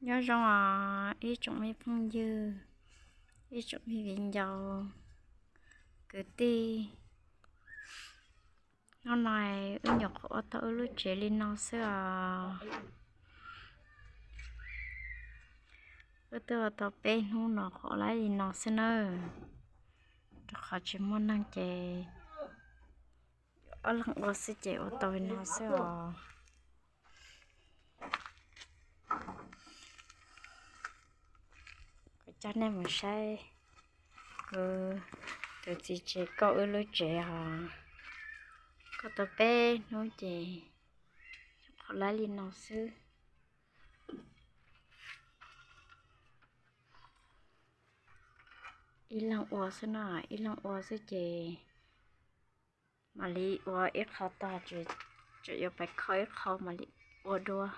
Nyob zoo os ib tsoom me phooj ywg, ib tsoom me viv ncaus, kwv tij. Hnub no wb nyuam qhuav ua tau wb lub tsev li no xwb os. Wb twb ua tau peb hnub no qhuav laib li no xwb nawb, rau qhov tsis muaj neeg ces ob leeg ua xwb ces ua tau li no xwb os. Kuv coj nej mus saib kuv tus txiv tsev kauj wb lub tsev os. Kauj tau peb hnub ces qhuav laib li no xwb. Ib leeg ua xwb no, ib leeg ua xwb ces mam li ua ib qho tag, tseem yuav pais kho ib qho mam li ua dua.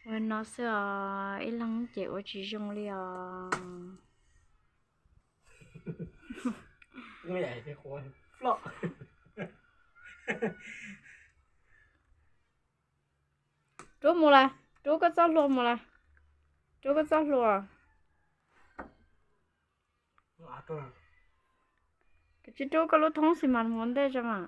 Ua no xwb os, ib leeg ces ua tsis zoo li os. Rub mus lawm, rub koj txoj hlua mus lawm, rub koj txoj hlua. Koj tsis rub koj lub thoob xi mas mus ntej tso mas.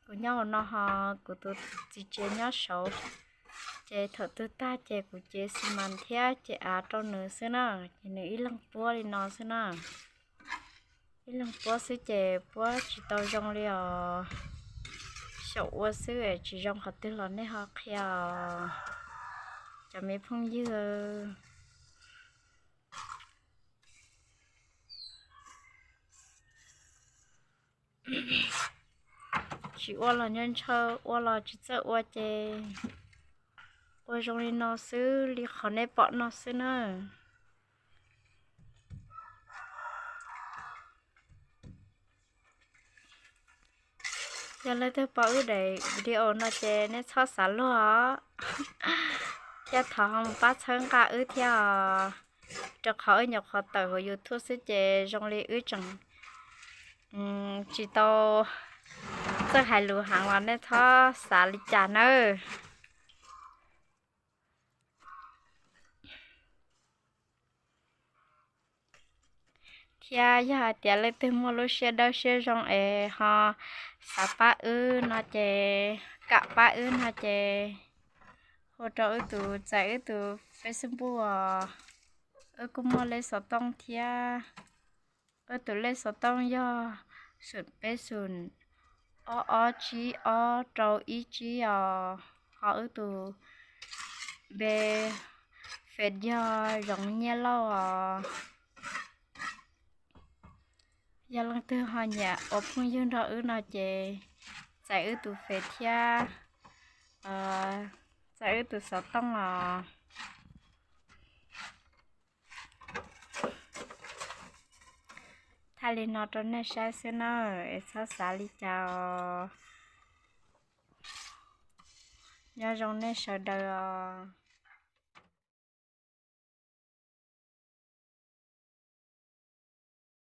Kuv nyob hauv no ho kuv tus txiv tsev nyob saud, ces thaum twg tag ces kuv cev xi mas thiab cev av rau nws xwb na, ces nws ib leeg puab li no xwb na. Ib leeg puab xwb ces puab tsis tau zoo li os. Xyaum ua xwb tsis zoo qhov twg los nej ho qhia os cov me phooj ywg. Tsis ua los nco ntshaw, ua los tsis txawj ua ces ua zoo li no xwb li qhov nej pom no xwb na. Yog leej twg pom wb daim video no ces nej txhob xav luag os, thiab thov ho mus pab txhawb nqa wb thiab os, rau qhov wb nyuam qhuav tawm hauv YouTube xwb ces zoo li wb tseem tsis tau txawj hais lus heev los nej txhob xav li cas nawb. Thiab yog hais tias leej twg muaj lub siab dawb siab zoo es ho xav pab wb no ces, kam pab wb no ces hu rau wb tus, txais wb tus Facebook os. Wb kuj muaj lej xov tooj thiab. Wb tus lej xov tooj yog xoom peb xoom ob ob tsib ob rau ib tsib os. Ho wb tus npe Fev yog Zoov Nyiaj Lauj os. Yog leej twg ho nyiam ua phooj ywg nrog wb no ces txais wb tus Fev thiab txais wb tus xov tooj os. Thaij li no rau nej saib xwb na, es txhob xav li cas os. Nyob zoo nej sawv daws os.